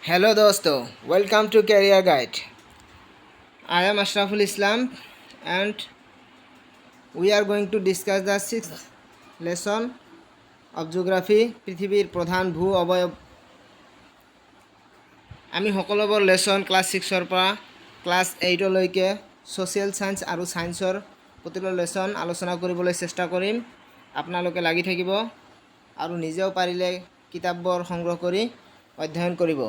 Hello dosto, welcome to Career Guide. I am Ashraful Islam and we are going to discuss the sixth lesson of geography, পৃথিৱীৰ প্ৰধান ভূ অৱয়ব। আমি সকলোবোৰ lesson class ছিক্সৰ পৰা ক্লাছ এইটলৈকে ছ'চিয়েল ছায়েন্স আৰু ছায়েন্সৰ প্ৰতিটো লেচন আলোচনা কৰিবলৈ চেষ্টা কৰিম। আপোনালোকে লাগি থাকিব আৰু নিজেও পাৰিলে কিতাপবোৰ সংগ্ৰহ কৰি অধ্যয়ন কৰিব।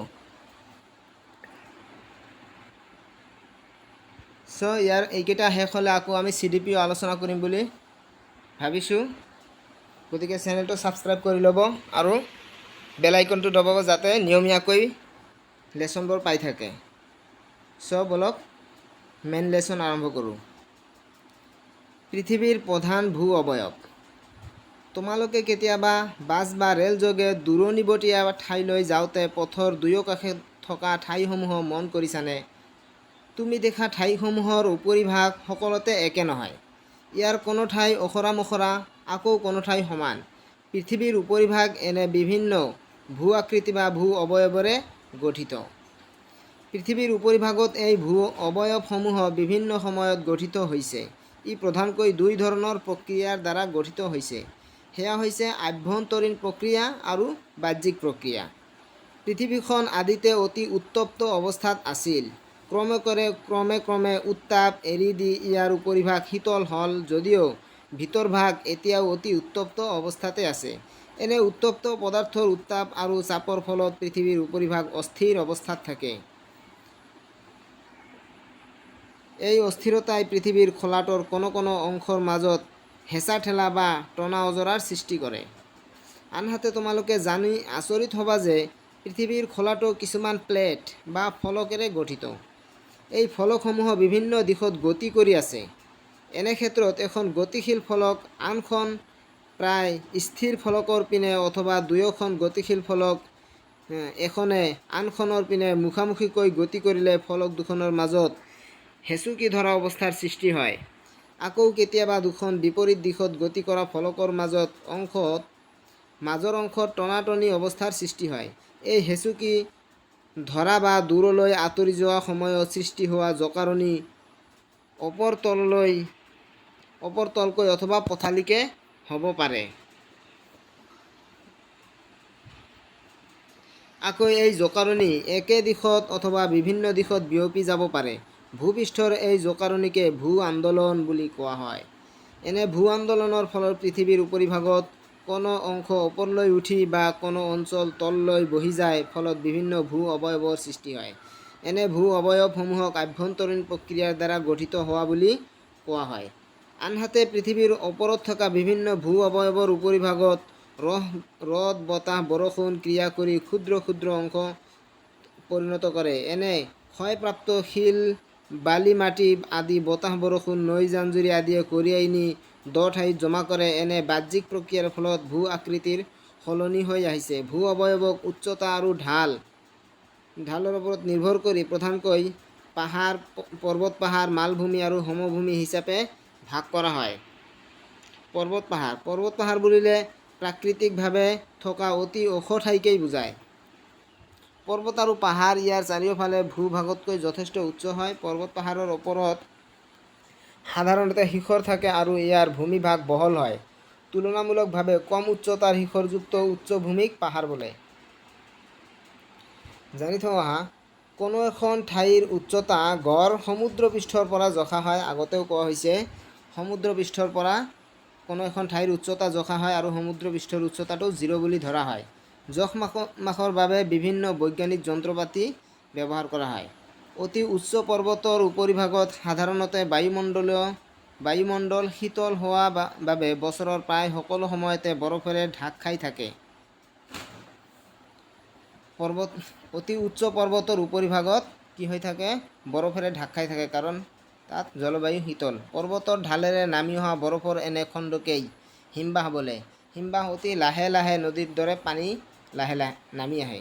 চ' ইয়াৰ এইকেইটা শেষ হ'লে আকৌ আমি চি ডি পিও আলোচনা কৰিম বুলি ভাবিছোঁ। গতিকে চেনেলটো ছাবস্ক্ৰাইব কৰি ল'ব আৰু বেল আইকনটো দবাব, যাতে নিয়মীয়াকৈ লেচনবোৰ পাই থাকে। চ' ব'লক, মেইন লেচন আৰম্ভ কৰোঁ। পৃথিৱীৰ প্ৰধান ভূ অৱয়ব। তোমালোকে কেতিয়াবা বাছ বা ৰেলযোগে দূৰণিবটীয়া ঠাইলৈ যাওঁতে পথৰ দুয়োকাষে থকা ঠাইসমূহ মন কৰিছানে? তুমি দেখা ঠাইসমূহৰ উপৰিভাগ সকলোতে একে নহয়। ইয়াৰ কোনো ঠাই ওখোৰা মোখোৰা, আকৌ কোনো ঠাই সমান। পৃথিৱীৰ উপৰিভাগ এনে বিভিন্ন ভূ আকৃতি বা ভূ অৱয়বৰে গঠিত। পৃথিৱীৰ উপৰিভাগত এই ভূ অৱয়বসমূহ বিভিন্ন সময়ত গঠিত হৈছে। ই প্ৰধানকৈ দুই ধৰণৰ প্ৰক্ৰিয়াৰ দ্বাৰা গঠিত হৈছে। সেয়া হৈছে আভ্যন্তৰীণ প্ৰক্ৰিয়া আৰু বাহ্যিক প্ৰক্ৰিয়া। পৃথিৱীখন আদিতে অতি উত্তপ্ত অৱস্থাত আছিল। ক্ৰমে ক্ৰমে উত্তাপ এৰি দি ইয়াৰ উপৰিভাগ শীতল হ'ল যদিও ভিতৰভাগ এতিয়াও অতি উত্তপ্ত অৱস্থাতে আছে। এনে উত্তপ্ত পদাৰ্থৰ উত্তাপ আৰু চাপৰ ফলত পৃথিৱীৰ উপৰিভাগ অস্থিৰ অৱস্থাত থাকে। এই অস্থিৰতাই পৃথিৱীৰ খোলাটোৰ কোনো কোনো অংশৰ মাজত হেঁচা-ঠেলা বা টনা-আঁজোৰাৰ সৃষ্টি কৰে। আনহাতে তোমালোকে জানি আচৰিত হ'বা যে পৃথিৱীৰ খোলাটো কিছুমান প্লেট বা ফলকেৰে গঠিত। এই ফলকসমূহ বিভিন্ন দিশত গতি কৰি আছে। এনে ক্ষেত্ৰত এখন গতিশীল ফলক আনখন প্ৰায় স্থিৰ ফলকৰ পিনে অথবা দুয়োখন গতিশীল ফলক এখনে আনখনৰ পিনে মুখামুখিকৈ গতি কৰিলে ফলক দুখনৰ মাজত হেঁচুকি ধৰা অৱস্থাৰ সৃষ্টি হয়। আকৌ কেতিয়াবা দুখন বিপৰীত দিশত গতি কৰা ফলকৰ মাজৰ অংশত টনাটনি অৱস্থাৰ সৃষ্টি হয়। এই হেঁচুকি ধৰা বা দূৰলৈ আঁতৰি যোৱা সময়ত সৃষ্টি হোৱা জোকাৰণি ওপৰ তলকৈ অথবা পথালিকে হ'ব পাৰে। আকৌ এই জোকাৰণি একে দিশত অথবা বিভিন্ন দিশত বিয়পি যাব পাৰে। ভূপৃষ্ঠৰ এই জোকাৰণিকে ভূ আন্দোলন বুলি কোৱা হয়। এনে ভূ আন্দোলনৰ ফলত পৃথিৱীৰ উপৰিভাগত কোনো অংশ ওপৰলৈ উঠি বা কোনো অঞ্চল তললৈ বহি যায়। ফলত বিভিন্ন ভূ অৱয়বৰ সৃষ্টি হয়। এনে ভূ অৱয়বসমূহক আভ্যন্তৰীণ প্ৰক্ৰিয়াৰ দ্বাৰা গঠিত হোৱা বুলি কোৱা হয়। আনহাতে পৃথিৱীৰ ওপৰত থকা বিভিন্ন ভূ অৱয়বৰ উপৰিভাগত ৰ'দ, বতাহ, বৰষুণ ক্ৰিয়া কৰি ক্ষুদ্ৰ ক্ষুদ্ৰ অংশ পৰিণত কৰে। এনে ক্ষয়প্ৰাপ্ত শিল, বালি, মাটি আদি বতাহ, বৰষুণ, নৈ, জান-জুৰি আদিয়ে কঢ়িয়াই নি দ ঠাইত জমা কৰে। এনে বাহ্যিক প্ৰক্ৰিয়াৰ ফলত ভূ আকৃতিৰ সলনি হৈ আহিছে। ভূ অৱয়বক উচ্চতা আৰু ঢালৰ ওপৰত নিৰ্ভৰ কৰি প্ৰধানকৈ পাহাৰ, পৰ্বত পাহাৰ, মালভূমি আৰু সমভূমি হিচাপে ভাগ কৰা হয়। পৰ্বত পাহাৰ। পৰ্বত পাহাৰ বুলিলে প্ৰাকৃতিকভাৱে থকা অতি ওখ ঠাইকেই বুজায়। পৰ্বত আৰু পাহাৰ ইয়াৰ চাৰিওফালে ভূ-ভাগতকৈ যথেষ্ট উচ্চ হয়। পৰ্বত পাহাৰৰ ওপৰত সাধাৰণতে শিখৰ থাকে আৰু ইয়াৰ ভূমিভাগ বহল হয়। তুলনামূলকভাৱে কম উচ্চতাৰ শিখৰযুক্ত উচ্চ ভূমিক পাহাৰ বোলে। জানি থওঁ আহা, কোনো এখন ঠাইৰ উচ্চতা গড় সমুদ্ৰপৃষ্ঠৰ পৰা জোখা হয়। আগতেও কোৱা হৈছে, সমুদ্ৰপৃষ্ঠৰ পৰা কোনো এখন ঠাইৰ উচ্চতা জোখা হয় আৰু সমুদ্ৰপৃষ্ঠৰ উচ্চতাটো জিৰ' বুলি ধৰা হয়। জোখ মাখৰ বাবে বিভিন্ন বৈজ্ঞানিক যন্ত্ৰপাতি ব্যৱহাৰ কৰা হয়। অতি উচ্চ পৰ্বতৰ উপৰিভাগত সাধাৰণতে বায়ুমণ্ডল শীতল হোৱা বাবে বছৰৰ প্ৰায় সকলো সময়তে বৰফেৰে ঢাক খাই থাকে। অতি উচ্চ পৰ্বতৰ উপৰিভাগত কি হৈ থাকে? বৰফেৰে ঢাক খাই থাকে, কাৰণ তাত জলবায়ু শীতল। পৰ্বতৰ ঢালেৰে নামি অহা বৰফৰ এনে খণ্ডকেই হিমবাহ বোলে। হিমবাহ অতি লাহে লাহে নদীৰ দৰে পানী লাহে লাহে নামি আহে।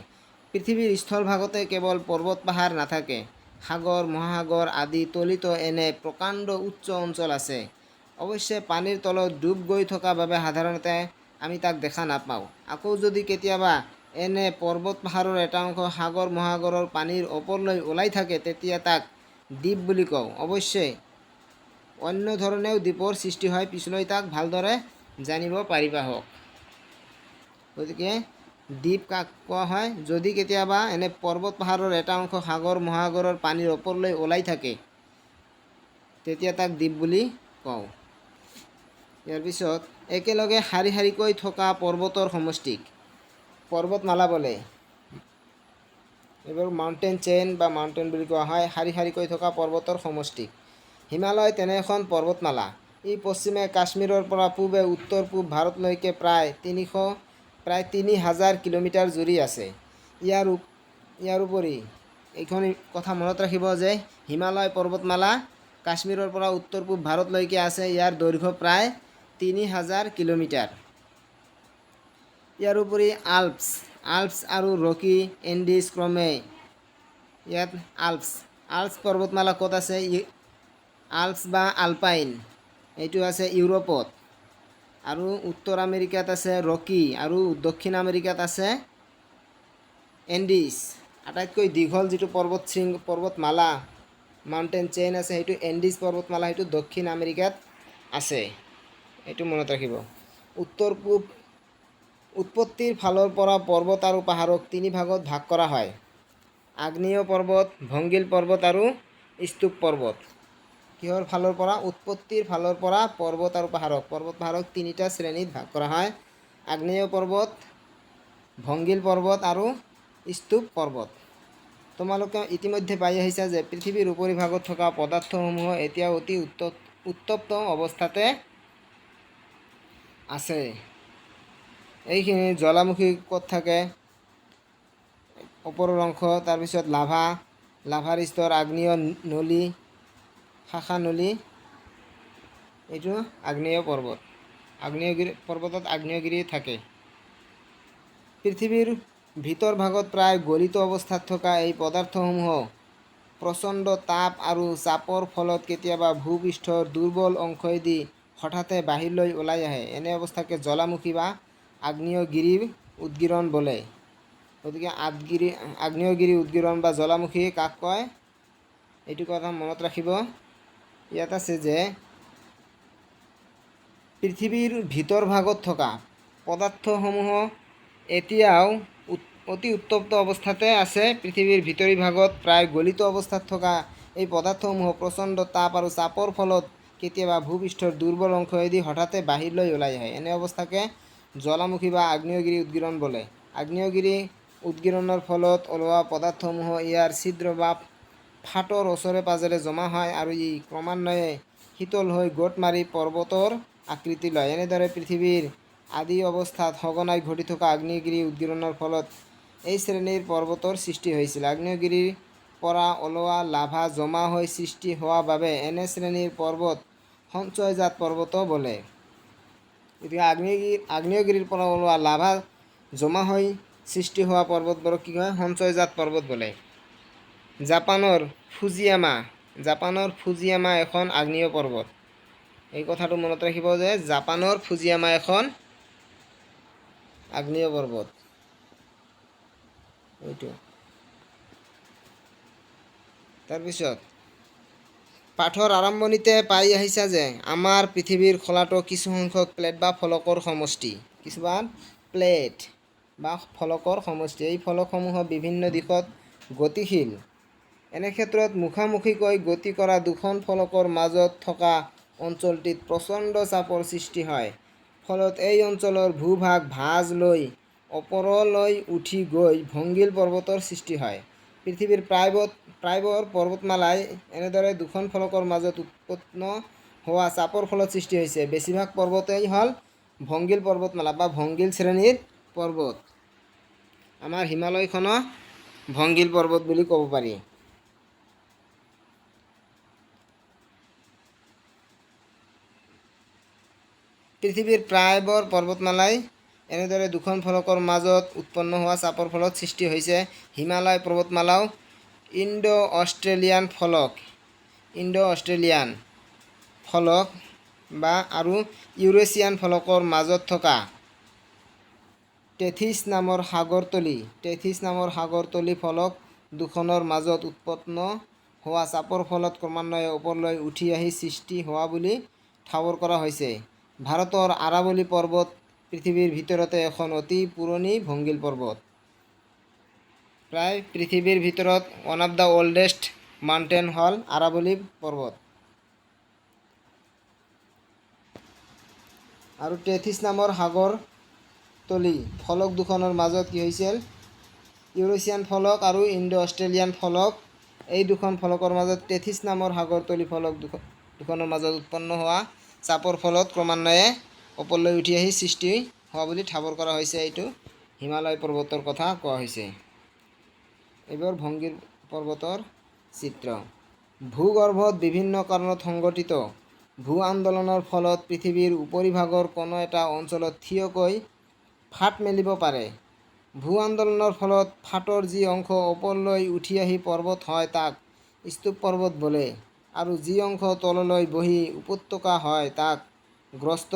পৃথিৱীৰ স্থলভাগতে কেৱল পৰ্বত পাহাৰ নাথাকে। সাগৰ, মহাসাগৰ আদি তলিতো এনে প্ৰকাণ্ড উচ্চ অঞ্চল আছে। অৱশ্যে পানীৰ তলত ডুব গৈ থকা বাবে সাধাৰণতে আমি তাক দেখা নাপাওঁ। আকৌ যদি কেতিয়াবা এনে পৰ্বত পাহাৰৰ এটা অংশ সাগৰ মহাসাগৰৰ পানীৰ ওপৰলৈ ওলাই থাকে, তেতিয়া তাক দ্বীপ বুলি কওঁ। অৱশ্যে অন্য ধৰণেও দ্বীপৰ সৃষ্টি হয়, পিছলৈ তাক ভালদৰে জানিব পাৰিবা হওক। গতিকে দ্বীপ কাক কোৱা হয়? যদি কেতিয়াবা এনে পৰ্বত পাহাৰৰ এটা অংশ সাগৰ মহাসাগৰৰ পানীৰ ওপৰলৈ ওলাই থাকে, তেতিয়া তাক দ্বীপ বুলি কওঁ। ইয়াৰ পিছত একেলগে শাৰী শাৰীকৈ থকা পৰ্বতৰ সমষ্টিক পৰ্বতমালা বোলে। এইবোৰ মাউণ্টেইন চেইন বা মাউণ্টেইন বুলি কোৱা হয়, শাৰী শাৰীকৈ থকা পৰ্বতৰ সমষ্টিক। হিমালয় তেনে এখন পৰ্বতমালা। ই পশ্চিমে কাশ্মীৰৰ পৰা পূবে উত্তৰ পূব ভাৰতলৈকে প্ৰায় 3000 কিলোমিটাৰ জুৰি আছে। ইয়াৰ উপৰি এইখন কথা মনত ৰাখিব যে হিমালয় পৰ্বতমালা কাশ্মীৰৰ পৰা উত্তৰ পূব ভাৰতলৈকে আছে। ইয়াৰ দৈৰ্ঘ্য প্ৰায় 3000 কিলোমিটাৰ। ইয়াৰ উপৰি আল্পছ আৰু ৰকি এণ্ডিজ ক্ৰমে ইয়াত আল্পছ পৰ্বতমালা ক'ত আছে? আল্পছ বা আলপাইন এইটো আছে ইউৰোপত, আৰু উত্তৰ আমেৰিকাত আছে ৰকি, আৰু দক্ষিণ আমেৰিকাত আছে এণ্ডিজ। আটাইতকৈ দীঘল যিটো পৰ্বত শৃংগ, পৰ্বতমালা, মাউণ্টেইন চেইন আছে, সেইটো এণ্ডিজ পৰ্বতমালা, সেইটো দক্ষিণ আমেৰিকাত আছে, এইটো মনত ৰাখিব। উত্তৰ পূব উৎপত্তিৰ ফালৰ পৰা পৰ্বত আৰু পাহাৰক তিনি ভাগত ভাগ কৰা হয়: আগ্নেয় পৰ্বত, ভংগিল পৰ্বত আৰু স্তূপ পৰ্বত। কিহৰ ফালৰ পৰা? উৎপত্তিৰ ফালৰ পৰা পৰ্বত আৰু পৰ্বত পাহাৰক তিনিটা শ্ৰেণীত ভাগ কৰা হয়: আগ্নেয় পৰ্বত, ভংগিল পৰ্বত আৰু স্তূপ পৰ্বত। তোমালোকে ইতিমধ্যে পাই আহিছা যে পৃথিৱীৰ উপৰিভাগত থকা পদাৰ্থসমূহ এতিয়া অতি উত্তপ্ত অৱস্থাতে আছে। এইখিনি জ্বালামুখী ক'ত থাকে? ওপৰৰ অংশ। তাৰপিছত লাভা, লাভাৰ স্তৰ, আগ্নেয় নলী, শাখা নলী, এইটো আগ্নেয় পৰ্বত। আগ্নেয়গিৰি পৰ্বতত আগ্নেয়গিৰি থাকে। পৃথিৱীৰ ভিতৰ ভাগত প্ৰায় গলিত অৱস্থাত থকা এই পদাৰ্থসমূহ প্ৰচণ্ড তাপ আৰু চাপৰ ফলত কেতিয়াবা ভূপৃষ্ঠৰ দুৰ্বল অংশইদি হঠাতে বাহিৰলৈ ওলাই আহে। এনে অৱস্থাকে জ্বালামুখী বা আগ্নেয়গিৰিৰ উদ্গীৰণ বোলে। গতিকে আগ্নেয়গিৰি উদ্গীৰণ বা জ্বালামুখী কাক কয়, এইটো কথা মনত ৰাখিব। ইয়াত আছে যে পৃথিৱীৰ ভিতৰ ভাগত থকা পদাৰ্থসমূহ এতিয়াও অতি উত্তপ্ত অৱস্থাতে আছে। পৃথিৱীৰ ভিতৰি ভাগত প্ৰায় গলিত অৱস্থাত থকা এই পদাৰ্থসমূহ প্ৰচণ্ড তাপ আৰু চাপৰ ফলত কেতিয়াবা ভূপৃষ্ঠৰ দুৰ্বল অংশইদি হঠাতে বাহিৰলৈ ওলাই আহে। এনে অৱস্থাকে জ্বালামুখী বা আগ্নেয়গিৰি উদ্গীৰণ বোলে। আগ্নেয়গিৰি উদ্গীৰণৰ ফলত ওলোৱা পদাৰ্থসমূহ ইয়াৰ ছিদ্ৰ বা ফাটৰ ওচৰে পাজৰে জমা হয় আৰু ই ক্ৰমান্বয়ে শীতল হৈ গোট মাৰি পৰ্বতৰ আকৃতি লয়। এনেদৰে পৃথিৱীৰ আদি অৱস্থাত সঘনাই ঘটি থকা আগ্নেয়গিৰি উদ্গীৰণৰ ফলত এই শ্ৰেণীৰ পৰ্বতৰ সৃষ্টি হৈছিল। আগ্নেয়গিৰিৰ পৰা ওলোৱা লাভা জমা হৈ সৃষ্টি হোৱা বাবে এনে শ্ৰেণীৰ পৰ্বত সঞ্চয়জাত পৰ্বতো বোলে। গতিকে আগ্নেয়গিৰিৰ পৰা ওলোৱা লাভা জমা হৈ সৃষ্টি হোৱা পৰ্বতবোৰক কি কয়? সঞ্চয়জাত পৰ্বত বোলে। জাপানৰ ফুজিয়ামা এখন আগ্নেয় পৰ্বত। এই কথাটো মনত ৰাখিব যে জাপানৰ ফুজিয়ামা এখন আগ্নেয় পৰ্বত। এইটো। তাৰপিছত পাঠৰ আৰম্ভণিতে পাই আহিছা যে আমাৰ পৃথিৱীৰ খোলাটো কিছুসংখ্যক প্লেট বা ফলকৰ সমষ্টি। কিছুমান প্লেট বা ফলকৰ সমষ্টি। এই ফলকসমূহ বিভিন্ন দিশত গতিশীল। এনে ক্ষেত্ৰত মুখামুখিকৈ গতি কৰা দুখন ফলকৰ মাজত থকা অঞ্চলটিত প্ৰচণ্ড চাপৰ সৃষ্টি হয়। ফলত এই অঞ্চলৰ ভূভাগ ভাঁজ লৈ ওপৰলৈ উঠি গৈ ভংগিল পৰ্বতৰ সৃষ্টি হয়। পৃথিৱীৰ প্ৰায়বোৰ পৰ্বতমালাই এনেদৰে দুখন ফলকৰ মাজত উৎপন্ন হোৱা চাপৰ ফলত সৃষ্টি হৈছে। বেছিভাগ পৰ্বতেই হ'ল ভংগিল পৰ্বতমালা বা ভংগিল শ্ৰেণীৰ পৰ্বত। আমাৰ হিমালয়খনো ভংগিল পৰ্বত বুলি ক'ব পাৰি। পৃথিৱীৰ প্ৰায়বোৰ পৰ্বতমালাই এনেদৰে দুখন ফলকৰ মাজত উৎপন্ন হোৱা চাপৰ ফলত সৃষ্টি হৈছে। হিমালয় পৰ্বতমালাও ইণ্ডো অষ্ট্ৰেলিয়ান ফলক বা আৰু ইউৰেছিয়ান ফলকৰ মাজত থকা টেথিছ নামৰ সাগৰতলি টেথিছ নামৰ সাগৰতলি ফলক দুখনৰ মাজত উৎপন্ন হোৱা চাপৰ ফলত ক্ৰমান্বয়ে ওপৰলৈ উঠি আহি সৃষ্টি হোৱা বুলি ঠাৱৰ কৰা হৈছে। ভাৰতৰ আৰাৱলী পৰ্বত পৃথিৱীৰ ভিতৰতে এখন অতি পুৰণি ভংগিল পৰ্বত। প্ৰায় পৃথিৱীৰ ভিতৰত one of the oldest mountain হ'ল আৰাৱলী পৰ্বত। আৰু টেথিছ নামৰ সাগৰ তলি ফলক দুখনৰ মাজত কি হৈছিল? ইউৰেছিয়ান ফলক আৰু ইণ্ডো অষ্ট্ৰেলিয়ান ফলক, এই দুখন ফলকৰ মাজত টেথিছ নামৰ সাগৰতলি ফলক দুখনৰ মাজত উৎপন্ন হোৱা চাপৰ ফলত ক্ৰমান্বয়ে ওপৰলৈ উঠি আহি সৃষ্টি হোৱা বুলি ঠাৱৰ কৰা হৈছে। এইটো হিমালয় পৰ্বতৰ কথা কোৱা হৈছে। এইবোৰ ভংগীৰ পৰ্বতৰ চিত্ৰ। ভূগৰ্ভত বিভিন্ন কাৰণত সংঘটিত ভূ আন্দোলনৰ ফলত পৃথিৱীৰ উপৰিভাগৰ কোনো এটা অঞ্চলত থিয়কৈ ফাট মেলিব পাৰে। ভূ আন্দোলনৰ ফলত ফাটৰ যি অংশ ওপৰলৈ উঠি আহি পৰ্বত হয় তাক স্তূপ পৰ্বত বোলে আৰু যি অংশ তললৈ বহি উপত্যকা হয় তাক গ্ৰস্ত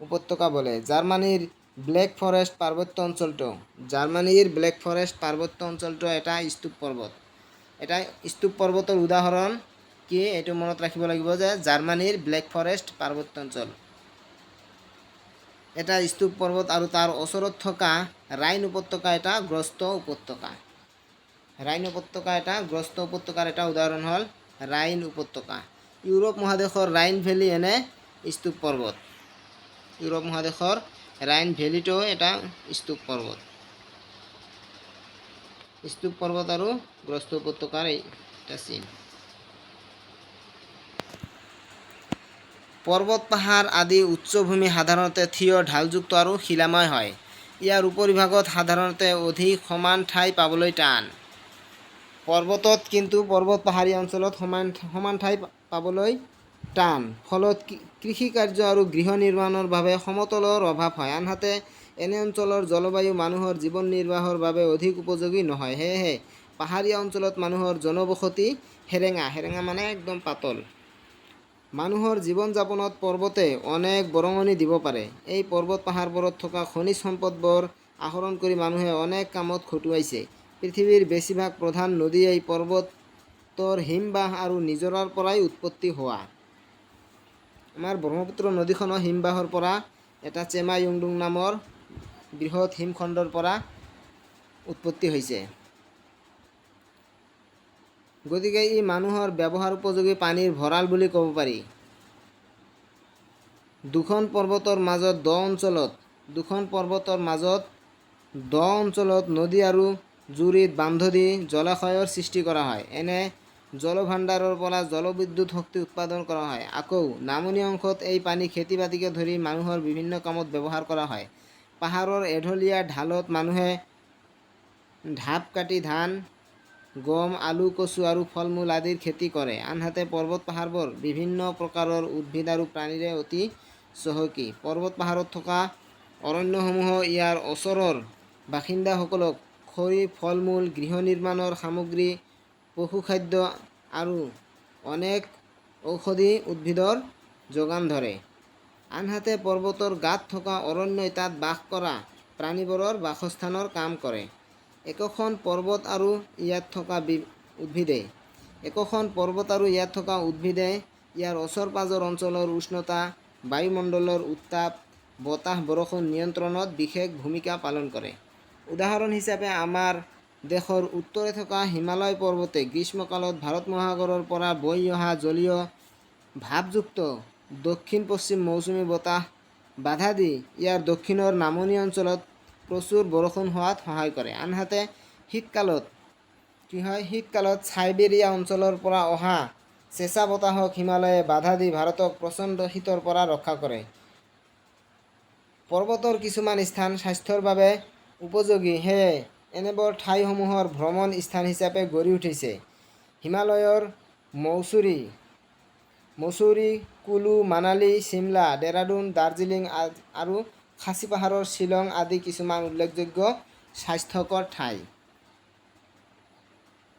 উপত্যকা বোলে। জাৰ্মানীৰ ব্লেক ফৰেষ্ট পাৰ্বত্য অঞ্চলটো জাৰ্মানীৰ ব্লেক ফৰেষ্ট পাৰ্বত্য অঞ্চলটো এটা স্তূপ পৰ্বত। এটা স্তূপ পৰ্বতৰ উদাহৰণ কি, এইটো মনত ৰাখিব লাগিব যে জাৰ্মানীৰ ব্লেক ফৰেষ্ট পাৰ্বত্য অঞ্চল এটা স্তূপ পৰ্বত আৰু তাৰ ওচৰত থকা ৰাইন উপত্যকা এটা গ্ৰস্ত উপত্যকা। ৰাইন উপত্যকা এটা গ্ৰস্ত উপত্যকাৰ এটা উদাহৰণ হ'ল ৰাইন উপত্যকা। ইউৰোপ মহাদেশৰ ৰাইন ভেলী এনে স্তূপ পৰ্বত। ইউৰোপ মহাদেশৰ ৰাইন ভেলীটো এটা স্তূপ পৰ্বত। স্তূপ পৰ্বত আৰু গ্ৰস্ত উপত্যকাৰ এটা চিন। পৰ্বত পাহাৰ আদি উচ্চভূমি সাধাৰণতে থিয়, ঢালযুক্ত আৰু শিলাময় হয়। ইয়াৰ উপৰিভাগত সাধাৰণতে অধিক সমান ঠাই পাবলৈ টান। পৰ্বতত কিন্তু পৰ্বত পাহাৰীয়া অঞ্চলত সমান ঠাই পাবলৈ টান। ফলত কৃষিকাৰ্য আৰু গৃহ নিৰ্মাণৰ বাবে সমতলৰ অভাৱ হয়। আনহাতে এনে অঞ্চলৰ জলবায়ু মানুহৰ জীৱন নিৰ্বাহৰ বাবে অধিক উপযোগী নহয়। সেয়েহে পাহাৰীয়া অঞ্চলত মানুহৰ জনবসতি সেৰেঙা। সেৰেঙা মানে একদম পাতল। মানুহৰ জীৱন যাপনত পৰ্বতে অনেক বৰঙণি দিব পাৰে। এই পৰ্বত পাহাৰবোৰত থকা খনিজ সম্পদবোৰ আহৰণ কৰি মানুহে অনেক কামত খটুৱাইছে। পৃথিৱীৰ বেছিভাগ প্ৰধান নদীয়েই পৰ্বতৰ হিমবাহ আৰু নিজৰাৰ পৰাই উৎপত্তি হোৱা। আমাৰ ব্ৰহ্মপুত্ৰ নদীখনো হিমবাহৰ পৰা এটা চেমা য়ুংডুং নামৰ বৃহৎ হিমখণ্ডৰ পৰা উৎপত্তি হৈছে। গতিকে ই মানুহৰ ব্যৱহাৰ উপযোগী পানীৰ ভঁৰাল বুলি ক'ব পাৰি। দুখন পৰ্বতৰ মাজত দ অঞ্চলত দুখন পৰ্বতৰ মাজত দ অঞ্চলত নদী আৰু জুৰিত বান্ধ দি জলাশয়ৰ সৃষ্টি কৰা হয়। এনে জলভাণ্ডাৰৰ পৰা জলবিদ্যুৎ শক্তি উৎপাদন কৰা হয়। আকৌ নামনি অংশত এই পানী খেতি বাতিকে ধৰি মানুহৰ বিভিন্ন কামত ব্যৱহাৰ কৰা হয়। পাহাৰৰ এঢলীয়া ঢালত মানুহে ঢাপ কাটি ধান, গম, আলু, কচু আৰু ফল-মূল আদিৰ খেতি কৰে। আনহাতে পৰ্বত পাহাৰবোৰ বিভিন্ন প্ৰকাৰৰ উদ্ভিদ আৰু প্ৰাণীৰে অতি চহকী। পৰ্বত পাহাৰত থকা অৰণ্যসমূহ ইয়াৰ ওচৰৰ বাসিন্দাসকলক খৰি, ফল-মূল, গৃহ নিৰ্মাণৰ সামগ্ৰী, পশুখাদ্য আৰু অনেক ঔষধি উদ্ভিদৰ যোগান ধৰে। আনহাতে পৰ্বতৰ গাত থকা অৰণ্যই তাত বাস কৰা প্ৰাণীবোৰৰ বাসস্থানৰ কাম কৰে। একোখন পৰ্বত আৰু ইয়াত থকা উদ্ভিদে একোখন পৰ্বত আৰু ইয়াত থকা উদ্ভিদে ইয়াৰ ওচৰ পাজৰ অঞ্চলৰ উষ্ণতা, বায়ুমণ্ডলৰ উত্তাপ, বতাহ বৰষুণ নিয়ন্ত্ৰণত বিশেষ ভূমিকা পালন কৰে। উদাহৰণ হিচাপে আমাৰ দেশৰ উত্তৰে থকা হিমালয় পৰ্বতে গ্ৰীষ্মকালত ভাৰত মহাসাগৰৰ পৰা বৈ অহা জলীয় ভাপযুক্ত দক্ষিণ-পশ্চিম মৌচুমী বতাহ বাধা দি ইয়াৰ দক্ষিণৰ নামনি অঞ্চলত প্ৰচুৰ বৰষুণ হোৱাত সহায় কৰে। আনহাতে শীতকালত কি হয়? শীতকালত চাইবেৰিয়া অঞ্চলৰ পৰা অহা চেঁচা বতাহক হিমালয়ে বাধা দি ভাৰতক প্ৰচণ্ড শীতৰ পৰা ৰক্ষা কৰে। পৰ্বতৰ কিছুমান স্থান স্বাস্থ্যৰ বাবে উপযোগী, সেয়ে এনেবোৰ ঠাইসমূহৰ ভ্ৰমণ স্থান হিচাপে গঢ়ি উঠিছে। হিমালয়ৰ মছুৰী, কুলু, মানালী, চিমলা, ডেৰাডুন, দাৰ্জিলিং আৰু খাচী পাহাৰৰ শ্বিলং আদি কিছুমান উল্লেখযোগ্য স্বাস্থ্যকৰ ঠাই।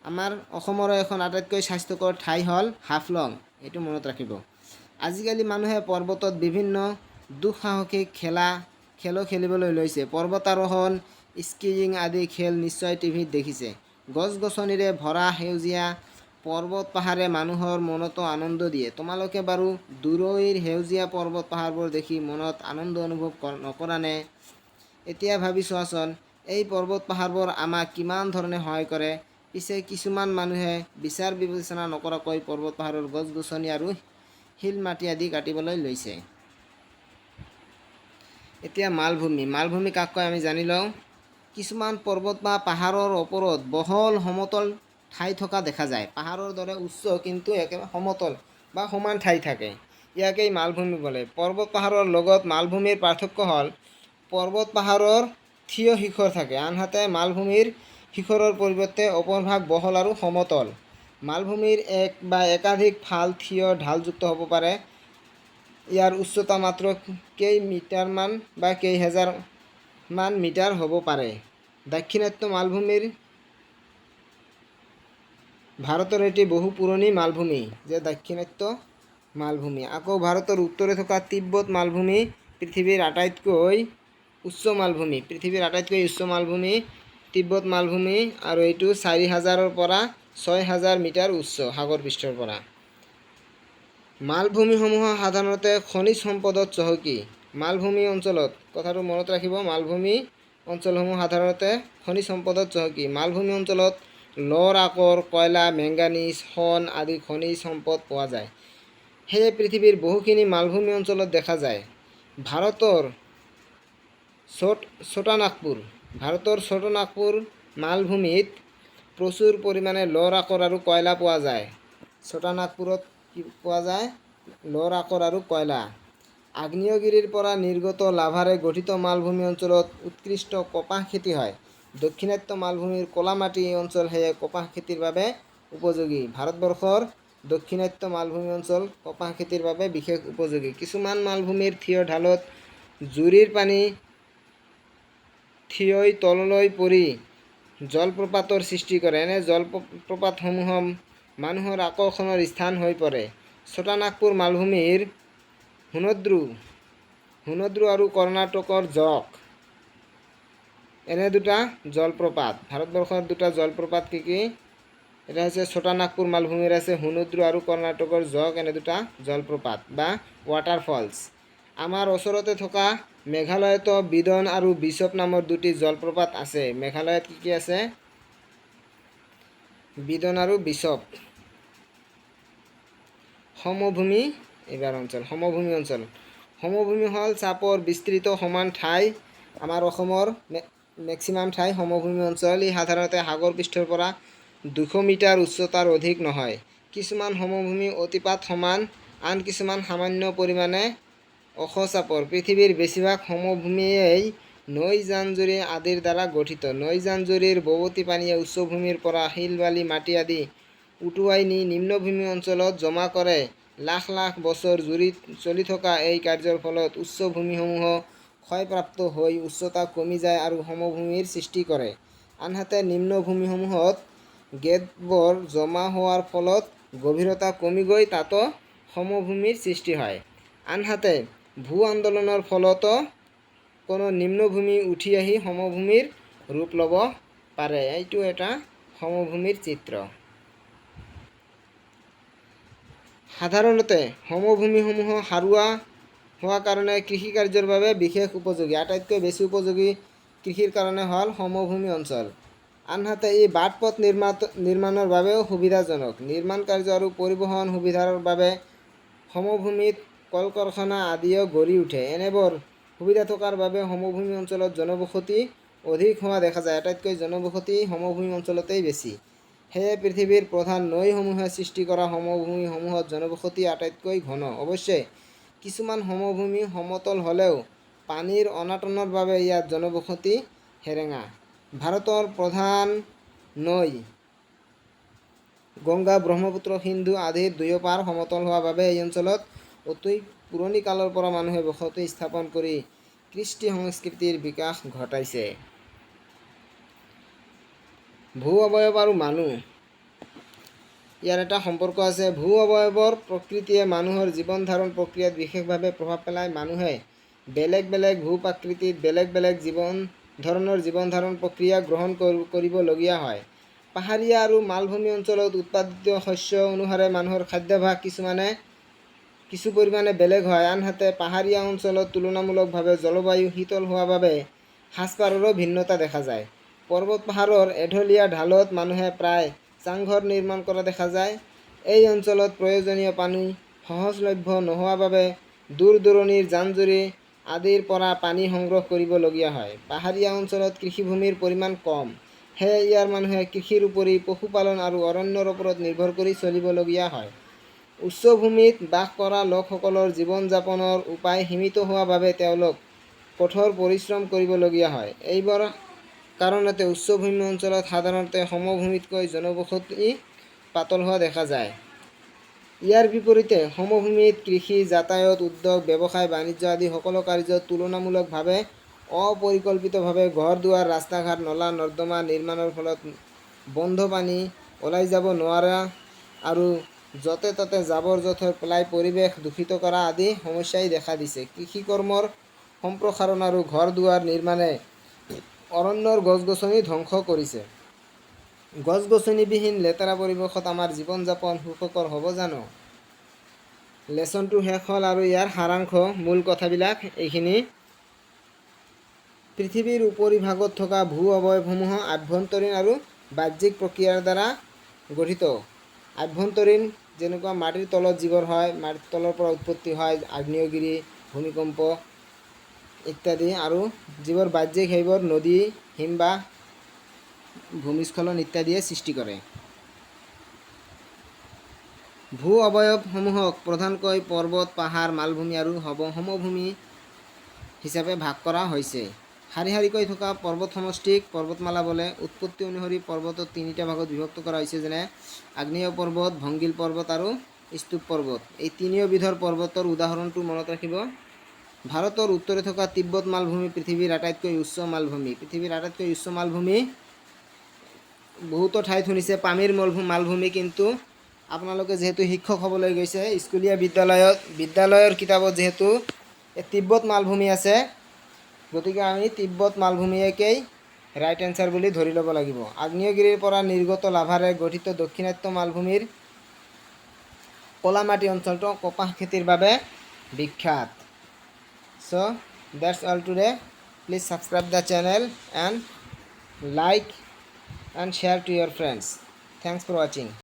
আমাৰ অসমৰো এখন আটাইতকৈ স্বাস্থ্যকৰ ঠাই হ'ল হাফলং, এইটো মনত ৰাখিব। আজিকালি মানুহে পৰ্বতত বিভিন্ন দুঃসাহসিক খেলা খেলো খেলিবলৈ লৈছে। পৰ্বতাৰোহণ, স্কিয়িং আদি খেল নিশ্চয় টিভিত দেখিছে। গছ-গছনিৰে ভৰা সেউজীয়া পৰ্বত-পাহাৰে মানুহৰ মনতো আনন্দ দিয়ে। তোমালোকে বাৰু দূৰৈৰ সেউজীয়া পৰ্বত-পাহাৰবোৰ দেখি মনত আনন্দ অনুভৱ নকৰানে? এতিয়া ভাবি চোৱাচোন, এই পৰ্বত-পাহাৰবোৰ আমাক কিমান ধৰণে সহায় কৰে। পিছে কিছুমান মানুহে বিচাৰ বিবেচনা নকৰাকৈ পৰ্বত-পাহাৰৰ গছ-গছনি আৰু শিল মাটি আদি কাটিবলৈ লৈছে। এতিয়া মালভূমি। মালভূমি কাক কয় আমি জানি লওঁ। কিছুমান পৰ্বত বা পাহাৰৰ ওপৰত বহল সমতল ঠাই থকা দেখা যায়। পাহাৰৰ দৰে উচ্চ কিন্তু একেবাৰে সমতল বা সমান ঠাই থাকে, ইয়াকেই মালভূমি বোলে। পৰ্বত পাহাৰৰ লগত মালভূমিৰ পাৰ্থক্য হ'ল পৰ্বত পাহাৰৰ থিয় শিখৰ থাকে, আনহাতে মালভূমিৰ শিখৰৰ পৰিৱৰ্তে ওপৰভাগ বহল আৰু সমতল। মালভূমিৰ এক বা একাধিক ফাল থিয় ঢালযুক্ত হ'ব পাৰে। ইয়াৰ উচ্চতা মাত্ৰ কেই মিটাৰমান বা কেই হেজাৰ মান মিটাৰ হ'ব পাৰে। দাক্ষিণাত্য মালভূমিৰ ভাৰতৰ এটি বহু পুৰণি মালভূমি যে দাক্ষিণাত্য মালভূমি। আকৌ ভাৰতৰ উত্তৰে থকা তিব্বত মালভূমি পৃথিৱীৰ আটাইতকৈ উচ্চ মালভূমি। পৃথিৱীৰ আটাইতকৈ উচ্চ মালভূমি তিব্বত মালভূমি আৰু এইটো 4000ৰ পৰা 6000 মিটাৰ উচ্চ সাগৰ পৃষ্ঠৰ পৰা। মালভূমিসমূহ সাধাৰণতে খনিজ সম্পদত চহকী। মালভূমি অঞ্চলত, কথাটো মনত ৰাখিব, মালভূমি অঞ্চলসমূহ সাধাৰণতে খনিজ সম্পদত চহকী। মালভূমি অঞ্চলত লৰ আকৰ, কয়লা, মেংগানিজ, সোণ আদি খনিজ সম্পদ পোৱা যায়। সেয়ে পৃথিৱীৰ বহুখিনি মালভূমি অঞ্চলত দেখা যায়। ভাৰতৰ ছোটানাগপুৰ ভাৰতৰ ছোটনাগপুৰ মালভূমিত প্ৰচুৰ পৰিমাণে লৰ আকৰ আৰু কয়লা পোৱা যায়। ছোটানাগপুৰত কি পোৱা যায়? লৰ আকৰ আৰু কয়লা। আগ্নেয়গিৰিৰ পৰা নিৰ্গত লাভাৰে গঠিত মালভূমি অঞ্চলত উৎকৃষ্ট কপাহ খেতি হয়। দক্ষিণাত্য মালভূমিৰ ক'লা মাটি অঞ্চল সেয়ে কপাহ খেতিৰ বাবে উপযোগী। ভাৰতবৰ্ষৰ দক্ষিণাত্য মালভূমি অঞ্চল কপাহ খেতিৰ বাবে বিশেষ উপযোগী। কিছুমান মালভূমিৰ থিয় ঢালত জুৰিৰ পানী থিয়ৈ তললৈ পৰি জলপ্ৰপাতৰ সৃষ্টি কৰে। এনে জলপ্ৰপাতসমূহ মানুহৰ আকৰ্ষণৰ স্থান হৈ পৰে। ছোটানাগপুৰ মালভূমিৰ হুনদ্ৰু আৰু কৰ্ণাটকৰ জক এনে দুটা জলপ্ৰপাত। ভাৰতবৰ্ষৰ দুটা জলপ্ৰপাত কি কি? এটা হৈছে ছোটানাগপুৰ মালভূমিৰ আছে হুনদ্ৰু আৰু কৰ্ণাটকৰ জক, এনে দুটা জলপ্ৰপাত বা ৱাটাৰফলছ। আমাৰ ওচৰতে থকা মেঘালয়তো বিদন আৰু বিচপ নামৰ দুটি জলপ্ৰপাত আছে। মেঘালয়ত কি কি আছে? বিদন আৰু বিচপ। সমভূমি এইবাৰ অঞ্চল, সমভূমি অঞ্চল। সমভূমি হ'ল চাপৰ বিস্তৃত সমান ঠাই। আমাৰ অসমৰ মেক্সিমাম ঠাই সমভূমি অঞ্চল। ই সাধাৰণতে সাগৰ পৃষ্ঠৰ পৰা 200 মিটাৰ উচ্চতাৰ অধিক নহয়। কিছুমান সমভূমি অতিপাত সমান, আন কিছুমান সামান্য পৰিমাণে ওখ চাপৰ। পৃথিৱীৰ বেছিভাগ সমভূমিয়েই নৈ, জান-জুৰি আদিৰ দ্বাৰা গঠিত। নৈ, জান-জুৰিৰ বোৱতী পানীয়ে উচ্চভূমিৰ পৰা শিল, বালি, মাটি আদি উটুৱাই নি নিম্নভূমি অঞ্চলত জমা কৰে। লাখ লাখ বছৰ জুৰি চলি থকা এই কাৰ্যৰ ফলত উচ্চ ভূমিসমূহ ক্ষয়প্ৰাপ্ত হৈ উচ্চতা কমি যায় আৰু সমভূমিৰ সৃষ্টি কৰে। আনহাতে নিম্নভূমিসমূহত গেদবোৰ জমা হোৱাৰ ফলত গভীৰতা কমি গৈ তাতো সমভূমিৰ সৃষ্টি হয়। আনহাতে ভূ আন্দোলনৰ ফলতো কোনো নিম্নভূমি উঠি আহি সমভূমিৰ ৰূপ ল'ব পাৰে। এইটো এটা সমভূমিৰ চিত্ৰ। সাধাৰণতে সমভূমিসমূহ সাৰুৱা হোৱা কাৰণে কৃষিকাৰ্যৰ বাবে বিশেষ উপযোগী। আটাইতকৈ বেছি উপযোগী কৃষিৰ কাৰণে হ'ল সমভূমি অঞ্চল। আনহাতে ই বাট-পথ নিৰ্মাণৰ বাবেও সুবিধাজনক। নিৰ্মাণ কাৰ্য আৰু পৰিবহণ সুবিধাৰ বাবে সমভূমিত কল-কাৰখানা আদিও গঢ়ি উঠে। এনেবোৰ সুবিধা থকাৰ বাবে সমভূমি অঞ্চলত জনবসতি অধিক হোৱা দেখা যায়। আটাইতকৈ জনবসতি সমভূমি অঞ্চলতেই বেছি। সেয়ে পৃথিৱীৰ প্ৰধান নৈসমূহে সৃষ্টি কৰা সমভূমিসমূহত জনবসতি আটাইতকৈ ঘন। অৱশ্যে কিছুমান সমভূমি সমতল হ'লেও পানীৰ অনাটনৰ বাবে ইয়াত জনবসতি সেৰেঙা। ভাৰতৰ প্ৰধান নৈ গংগা, ব্ৰহ্মপুত্ৰ, সিন্ধু আদিৰ দুয়োপাৰ সমতল হোৱা বাবে এই অঞ্চলত অতি পুৰণি কালৰ পৰা মানুহে বসতি স্থাপন কৰি কৃষ্টি সংস্কৃতিৰ বিকাশ ঘটাইছে। ভূ অৱয়ব আৰু মানুহ ইয়াৰ এটা সম্পৰ্ক আছে। ভূ অৱয়বৰ প্ৰকৃতিয়ে মানুহৰ জীৱন ধাৰণ প্ৰক্ৰিয়াত বিশেষভাৱে প্ৰভাৱ পেলায়। মানুহে বেলেগ বেলেগ ভূ-প্ৰাকৃতিত বেলেগ বেলেগ জীৱন ধৰণৰ জীৱন ধাৰণ প্ৰক্ৰিয়া গ্ৰহণ কৰিবলগীয়া হয়। পাহাৰীয়া আৰু মালভূমি অঞ্চলত উৎপাদিত শস্য অনুসাৰে মানুহৰ খাদ্যাভ্যাস কিছু পৰিমাণে বেলেগ হয়। আনহাতে পাহাৰীয়া অঞ্চলত তুলনামূলকভাৱে জলবায়ু শীতল হোৱা বাবে সাজপাৰৰো ভিন্নতা দেখা যায়। পৰ্বত পাহাৰৰ এঢলীয়া ঢালত মানুহে প্ৰায় চাংঘৰ নিৰ্মাণ কৰা দেখা যায়। এই অঞ্চলত প্ৰয়োজনীয় পানী সহজলভ্য নোহোৱা বাবে দূৰ-দূৰণিৰ জান-জুৰি আদিৰ পৰা পানী সংগ্ৰহ কৰিবলগীয়া হয়। পাহাৰীয়া অঞ্চলত কৃষিভূমিৰ পৰিমাণ কম। সেয়ে ইয়াৰ মানুহে কৃষিৰ উপৰি পশুপালন আৰু অৰণ্যৰ ওপৰত নিৰ্ভৰ কৰি চলিবলগীয়া হয়। উচ্চভূমিত বাস কৰা লোকসকলৰ জীৱন-যাপনৰ উপায় সীমিত হোৱা বাবে তেওঁলোক কঠোৰ পৰিশ্ৰম কৰিবলগীয়া হয়। এইবোৰ কাৰণতে উচ্চভূমি অঞ্চলত সাধাৰণতে সমভূমিতকৈ জনবসতি পাতল হোৱা দেখা যায়। ইয়াৰ বিপৰীতে সমভূমিত কৃষি, যাতায়াত, উদ্যোগ, ব্যৱসায়, বাণিজ্য আদি সকলো কাৰ্য তুলনামূলকভাৱে অপৰিকল্পিতভাৱে ঘৰ-দুৱাৰ, ৰাস্তা-ঘাট, নলা-নৰ্দমা নিৰ্মাণৰ ফলত বন্ধ পানী ওলাই যাব নোৱাৰা আৰু য'তে ত'তে জাবৰ-জোঁথৰ পেলাই পৰিৱেশ দূষিত কৰা আদি সমস্যাই দেখা দিছে। কৃষিকৰ্মৰ সম্প্ৰসাৰণ আৰু ঘৰ-দুৱাৰ নিৰ্মাণে অৰণ্যৰ গছ-গছনি ধ্বংস কৰিছে। গছ-গছনিবিহীন লেতেৰা পৰিৱেশত আমাৰ জীৱন-যাপন সুখকৰ হ'ব জানো? লেচনটো শেষ হ'ল আৰু ইয়াৰ সাৰাংশ, মূল কথাবিলাক এইখিনি। পৃথিৱীৰ উপৰিভাগত থকা ভূ অৱয়বসমূহ আভ্যন্তৰীণ আৰু বাহ্যিক প্ৰক্ৰিয়াৰ দ্বাৰা গঠিত। আভ্যন্তৰীণ যেনেকুৱা মাটিৰ তলত যিবোৰ হয়, মাটিৰ তলৰ পৰা উৎপত্তি হয়, আগ্নেয়গিৰি, ভূমিকম্প ইত্যাদি, আৰু যিবোৰ বাহ্যিক সেইবোৰ নদী, হিমবাহ, ভূমিস্খলন ইত্যাদিয়ে সৃষ্টি কৰে। ভূ অৱয়বসমূহক প্ৰধানকৈ পৰ্বত, পাহাৰ, মালভূমি আৰু সমভূমি হিচাপে ভাগ কৰা হৈছে। শাৰী শাৰীকৈ থকা পৰ্বত সমষ্টিক পৰ্বতমালা বোলে। উৎপত্তি অনুসৰি পৰ্বতক তিনিটা ভাগত বিভক্ত কৰা হৈছে, যেনে আগ্নেয় পৰ্বত, ভংগিল পৰ্বত আৰু স্তূপ পৰ্বত। এই তিনিওবিধৰ পৰ্বতৰ উদাহৰণটো মনত ৰাখিব। ভাৰতৰ উত্তৰে থকা তিব্বত মালভূমি পৃথিৱীৰ আটাইতকৈ উচ্চ মালভূমি। পৃথিৱীৰ আটাইতকৈ উচ্চ মালভূমি বহুতো ঠাইত শুনিছে পামিৰ মালভূমি, কিন্তু আপোনালোকে যিহেতু শিক্ষক হ'বলৈ গৈছে, স্কুলীয়া বিদ্যালয়ৰ কিতাপত যিহেতু এই তিব্বত মালভূমি আছে, গতিকে আমি তিব্বত মালভূমিকেই ৰাইট এনচাৰ বুলি ধৰি ল'ব লাগিব। আগ্নেয়গিৰিৰ পৰা নিৰ্গত লাভাৰে গঠিত দক্ষিণাত্য মালভূমিৰ কলামাটি অঞ্চলটো কপাহ খেতিৰ বাবে বিখ্যাত। So that's all today. Please subscribe the channel and like and share to your friends. Thanks for watching.